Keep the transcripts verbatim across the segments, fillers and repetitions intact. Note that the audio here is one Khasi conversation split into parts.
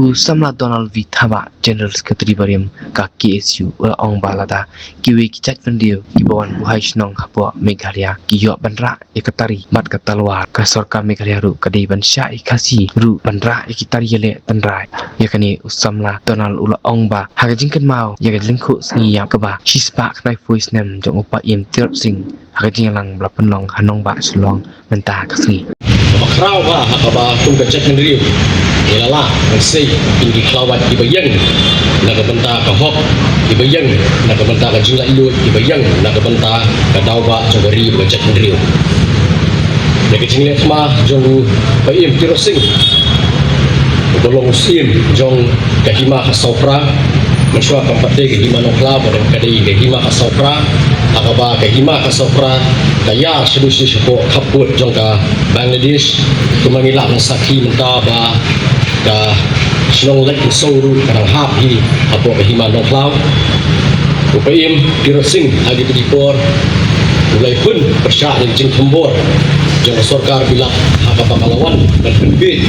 U samla Donald V Thabah, General Secretary barim ka K S U, u la ong ba lada kiwei ki jaitbynriew kiba wan buhai shnong hapoh Meghalaya ki ïoh ban rah ïa ka tari bad ka talwar, ka sorkar Meghalaya ruh ka dei ban shah ïa ki Khasi ruh ban rah ïa ki tari ïaleh tynrai. Ïa kane u samla Donald u la ong ba ha ka jingkynmaw ïa ka lyngkhuh sngi ïap kaba shispah khyndai phew snem jong u Paiem Tirot Sing ha ka jingïalang ba la pynlong ha nongbah Shillong mynta ka sngi. Kaba khraw bha ha kaba kum ka jaitbynriew ngi la lah ban sei ïa ki khlawait kiba ïeng na ka bynta ka hok, kiba ïeng na ka bynta ka jinglaitluid, kiba ïeng na ka bynta ka daw ba jong ka ri bad ka jaitbynriew. Ïa ka jingleh thma jong u Paiem Tirot Sing uba long u syiem jong ka Hima Khasaw Phra, mynshuwa kam pat dei ka Hima Nongkhlaw, ka dei ka Hima Khasaw Phra, ha kaba ka Hima Khasaw Phra ka ïar shaduh shi shapoh khappud jong ka Bangladesh. Kumba ngi lah ban sakhi mynta ba ka shnong Laitumkhrah ruh ka dang hap hi hapoh ka Hima Nongkhlaw. U Paiem Tirot Sing ha kito ki por u la ïakhun pyrshah ïa ka jingthombor jong ka sorkar Bilat ha kaba ka la wan ban pynbiej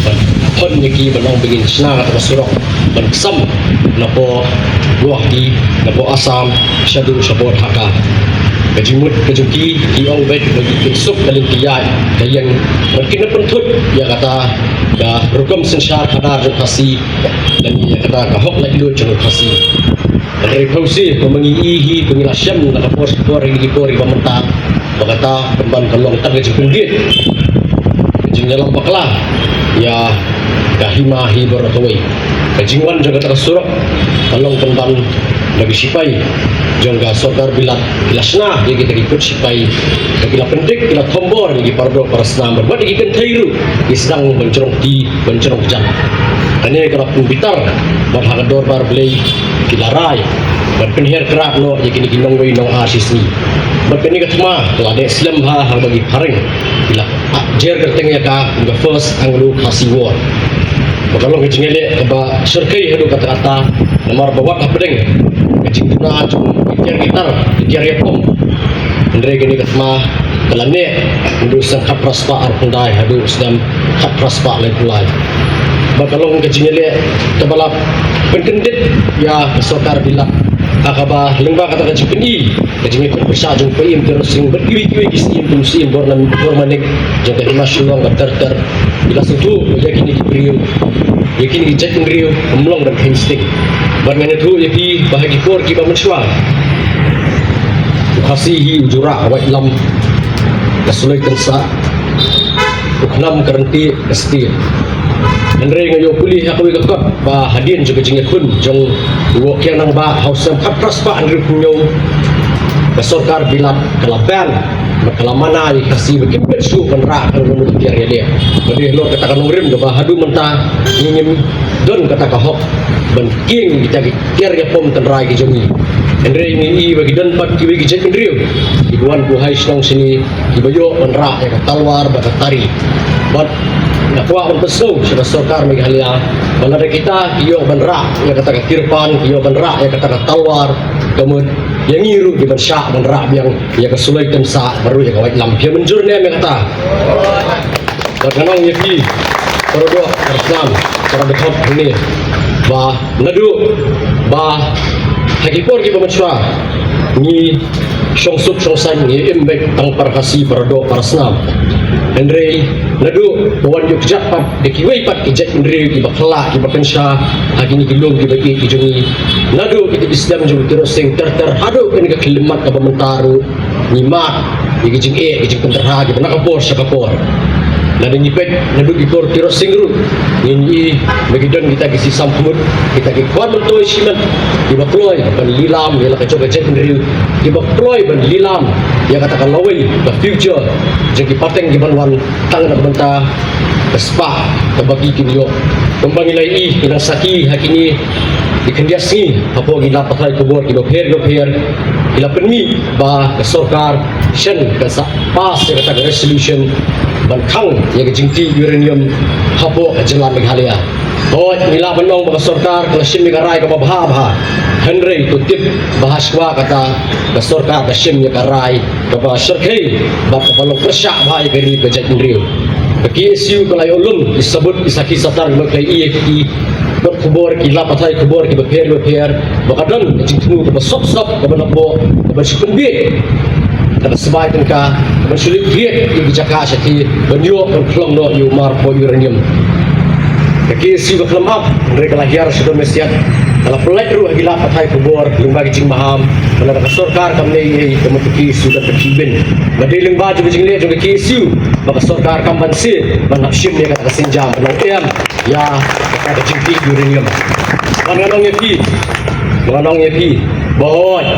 ban khot ïa ki ban ong ba ngin shna kata ka surok ban ksam napoh Guwahati, napoh Assam shaduh shapoh Dhaka. Ka jingmut ka jong ki, ki ong beit ba ki kynsuk ka lynti ïaid ka ïeng bad kin pynthut ïa kata ka rukom synshar khadar jong Khasi lane ïa kata ka hok laitluid jong Khasi. Hynrei phewse kumba ngi i hi, ba ngi la shem na ka por sha ka por, ha kine ki por kiba mynta, ba kata pynban ka long tang ka jingpynbiej, ka jingïalam bakla ïa ka hima hi baroh kawei. Ka jingwan jong kata ka surok ka long pynban da ki shipai jong ka sorkar Bilat, ki la shna ïa kita ki pud shipai, ba ki la pyndik, ki la thombor ïa ki para doh para snam, bad wat ïa ki kynthei ruh ki sdang ban jrong kti ban jrong kjat. Kane ka la pynbitar bad ha ka dorbar Blei ki la rai ban pynher krad noh ïa kine ki nongwei nongar shisngi. Bad kane ka thma ka la dei slem bha ha kaba ki phareng ki la jer kyrteng ïa ka kum ka First Anglo-Khasi War. Ba ka long ka jingïaleh kaba shyrkhei haduh katta katta, namar ba wat hapdeng ka jingduna jong ki tiar ki tar, ki tiar ïakhun. Hynrei kane ka thma ka la neh naduh snem khatphra spah arphew khyndai haduh snem khatphra spah laiphew lai. Ba ka long ka jingïaleh kaba la pynkyndit ïa ka sorkar Bilat, ha kaba lyngba kata ka jingpyni, ka jingïakhun pyrshah jong u Paiem Tirot Sing bad kiwei kiwei ki syiem kum u syiem Bormanik jong ka hima Shillong bad ter ter, ki la sngewthuh ba ïa kine ki briew, ïa kine ki jaitbynriew ym long ban kheiñ sting. Bad ngan ïathuh ïa phi ba ha ki por kiba mynshuwa u Khasi hi u ju rah waitlam, ka suloi kynsah, u khnam ka ryntieh ka stieh. Hynrei nga ïoh pule ha kawei ka kot ba hadien jong ka jingïakhun jong u Woh Kiang Nangbah ha u snem khatphra spah hynriewphew hynñiew, ka sorkar Bilat ka la ban bad ka la mana ïa ki Khasi ba kim pat shuh ban rah kano kano ka tiar ïaleh. Ba dei halor kata ka nongrim kaba haduh mynta ngi ngim don kata ka hok ban kieng ïa kita ki tiar ïapom tynrai ki jong ngi. Hynrei ngi i ba ki don pat kiwei ki jaitbynriew kiba wan buhai shnong shane kiba ïoh ban rah ïa ka talwar bad ka tari. Bad nga kwah ban pynsngew sha ka sorkar Meghalaya ba lada kita ki ïoh ban rah ïa kata ka tirpan, ki ïoh ban rah ïa kata ka talwar, ka mut ïa ngi ruh dei ban shah ban rah biang ïa ka suloi kynsah bad ruh ïa ka waitlam. Phi ïa mynjur ne em ïa kata? Bad ngan ong ïa phi para doh para snam, para dkhot hangne, ba naduh ba ha ki por kiba mynshuwa ngi shong suk shong saiñ, ngi im beit tang para Khasi, para doh para snam. Hynrei naduh ba wan ïuh kjat pat da kiwei pat ki jaitbynriew kiba khlaiñ kiba kynsha ha kine ki lum kiba ïeit ki jong ngi, naduh kita ki snem jong u Tirot Sing ter ter haduh kane ka khyllipmat kaba mynta ruh, ngi mad ïa ki jingeh, ki jingpynterha kiba na ka por sha ka por. Lada ngi peit naduh ki por Tirot Sing ruh, ngi i ba ki don kita ki sisam khmut, kita ki khwan myntoi shimet, kiba kloi ban lilam ïa la ka jong ka jaitbynriew, kiba kloi ban lilam ïa kata ka lawei, ka future jong ki pateng kiban wan tang na ka bynta ka spah kaba ki kin ïoh. Kumba ngi la i, ngi la sakhi ha kine ki khyndiat sngi hapoh ki lad pathai khubor kiba pher kiba pher, ki la pynmih ba ka sorkar shen kan sa pass ïa kata ka resolution ban khang ïa ka jingtih uranium hapoh ka jylla Meghalaya. Hooid, ngi lah ban ong ba ka sorkar ka la shim ïa ka rai kaba bha bha. Hynrei to tip ba ha shuwa kata ka sorkar ka shim ïa ka rai kaba shyrkhei bad kaba long pyrshah bha ïa ka ri ka jaitbynriew. Ka K S U ka la ïoh lum ki sabut ki sakhi satar kiba la ïoh ïa ki kot khubor, ki lad pathai khubor kiba pher kiba pher, ba ka don ka jingthmu kaba sop sop kaba napoh kaba shu pynbiej, kaba sbai tyngka, kaba shu leit biej ïa ki jaka sha ki ban ïoh ban khlong noh ïa u mar poh uranium. Ka K S U ka khlem ap, hynrei ka la hiar sha don mesiat, ka la pynlait ruh ha ki lad pathai khubor lyngba ki jingmaham ba lada ka sorkar kam leh ei ei, ka mut ka K S U kan pynkhih bin. Ba dei lyngba jong ka jingleh jong ka K S U ba ka sorkar kam banse ban hap shim ïa kata ka sienjam ban long em ïa kata ka jingkhih uranium. Bad ngan ong ïa phi, ngan ong ïa phi ba hooid,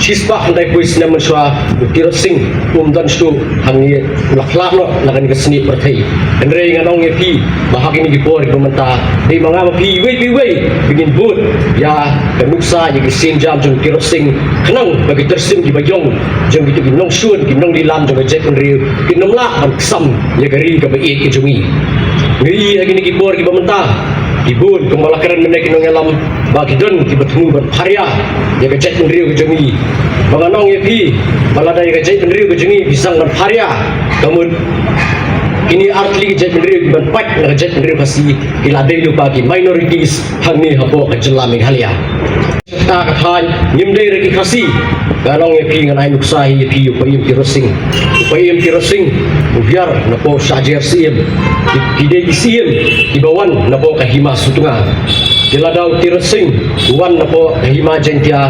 shispah khyndai phew snem mynshuwa u Tirot Sing um don shuh hangne, u la khlad noh na kane ka snieh pyrthei. Hynrei ngan ong ïa phi ba ha kine ki por kiba mynta dei ma nga ma phi iwei pa iwei ba ngin bud ïa ka nuksa, ïa ki sienjam jong u Tirot Sing, khnang ba ki tyrsim kiba ïong jong kito ki nongshun, ki nongdih lam jong ka jaitbynriew kin ym lah ban ksam ïa ka ri kaba ïeit ka jong ngi. Ngi ïohi ha kine ki por kiba mynta, ki bun kumba la kren mynne ki nongïalam, ba ki don kiba thmu ban pharia ïa ka jaitbynriew ka jong ngi. Ba ngan ong ïa phi ba lada ïa ka jaitbynriew ka jong ngi phi sdang ban pharia, ka mut kine artylli ki jaitbynriew kiban pait na ka jaitbynriew Khasi ki la dei lypa ki minorities hangne hapoh ka jylla Meghalaya. Kata ka thaiñ ngim dei re ki Khasi. Ngan ong ïa phi, ngan ai nuksa hi ïa phi, u Paiem Tirot Sing. U Paiem Tirot Sing u hiar napoh Shah Jaïaw Syiem. Ki, ki dei ki Syiem kiba wan napoh ka Hima Sutnga. Te lada u Tirot Sing u wan napoh ka Hima Jaiñtia,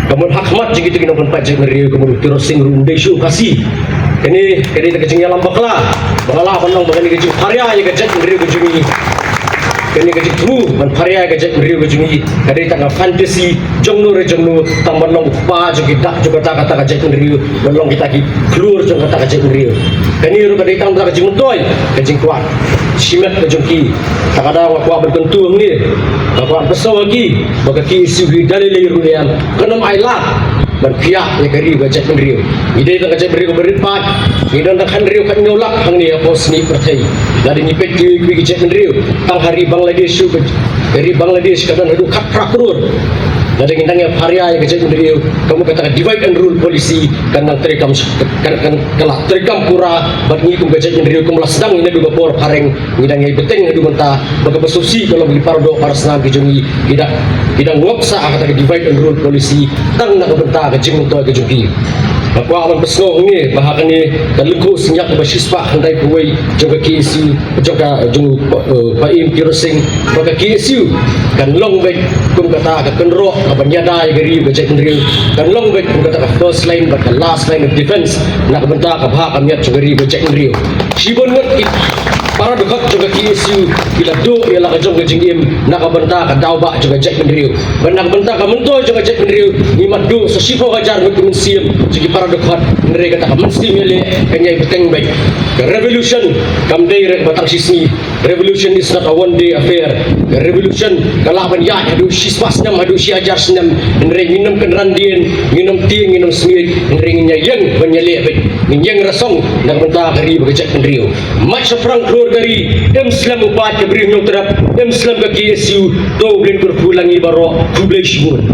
ka mut ha khmat jong kito ki nongpynpait jaitbynriew, ka mut u Tirot Sing ruh um dei shuh u Khasi. Kane ka dei ka jingïalam bakla ba nga lah ban ong ba kane ka jingpharia ïa ka jaitbynriew ka jong ngi, kane ka jingthmu ban pharia ïa ka jaitbynriew ka jong ngi ka dei tang ka fantasy jong no re jong no, tang ban long u kpa jong ki dak jong kata, kata ka jaitbynriew, ban long kita ki khlur jong kata ka jaitbynriew. Kane ruh ka dei tang ka jingmyntoi, ka jingkwah shimet ka jong ki. Te ka daw nga kwah ban kyntu hangne, nga kwah ban pynsngew ha ki ba ka K S U hi da lei lei ruh em, kan ym ailad ban phiah ïa ka ri ka jaitbynriew. Ngi dei tang ka jaitbynriew kaba rit paid, ngi don tang ka hynriew ka hynñiew lak hangne hapoh snieh pyrthei. Lada ngi peit kiwei kiwei ki jaitbynriew tang ha ri Bangladesh shuh, ka ri Bangladesh ka don haduh khatphra klur. Lada ngin dang ïa pharia ïa ka jaitbynriew, ka mut kata ka divide and rule policy kan nang treikam, kan, kan, kan lah treikam pura bad ngi kum ka jaitbynriew kumba la sdang naduh ka por phareng. Ngi dang ïai bteng haduh mynta ba kaba sngewsih ka long ba ki paradoh parasnam ki jong ngi ki dang, ki dang ngop sah ha kata ka divide and rule policy tang na ka bynta ka jingmyntoi ka jong ki. Nga kwah ban pynsngew hangne ba ha kane ka lyngkhuh synñiang kaba shispah khyndai phew wei jong ka K S U, jong ka, jong u Pa-, eh, Paiem Tirot Sing, ba ka K S U kan long beit kum kata ka kynroh kaban ïada ïa ka ri ka jaitbynriew, kan long beit kum kata ka first line bad ka last line of defense na ka bynta ka bha ka miat jong ka ri ka jaitbynriew. Shibun ngut ki para dkhot jong ka K S U ki la duh ïa la ka jong ka jingim na ka bynta ka daw bah jong ka jaitbynriew. Bad na ka bynta ka myntoi jong ka jaitbynriew ngi mad duh sa shiphew hajar ngut ki mynsiem jong ki para dkhot. Hynrei kata ka mynsiem ïaleh kan ïai bteng beit. Ka revolution kam dei re ba tang shisngi. Revolution is not a one day affair. Ka revolution ka lah ban ïaid haduh shispah snem, haduh shi hajar snem. Hynrei ngin ym kynran dien, ngin ym tieng, ngin ym smiej. Hynrei ngin ïa ïeng ban ïaleh beit. Ngin ïeng rasong na ka bynta ka ri bad ka jaitbynriew. Mait shaphrang khlur ka ri, im slem u paid ka Bri Hynñiewtrep, im slem ka K S U. To U Blei un kyrkhu ïa ngi baroh. Khublei shibun.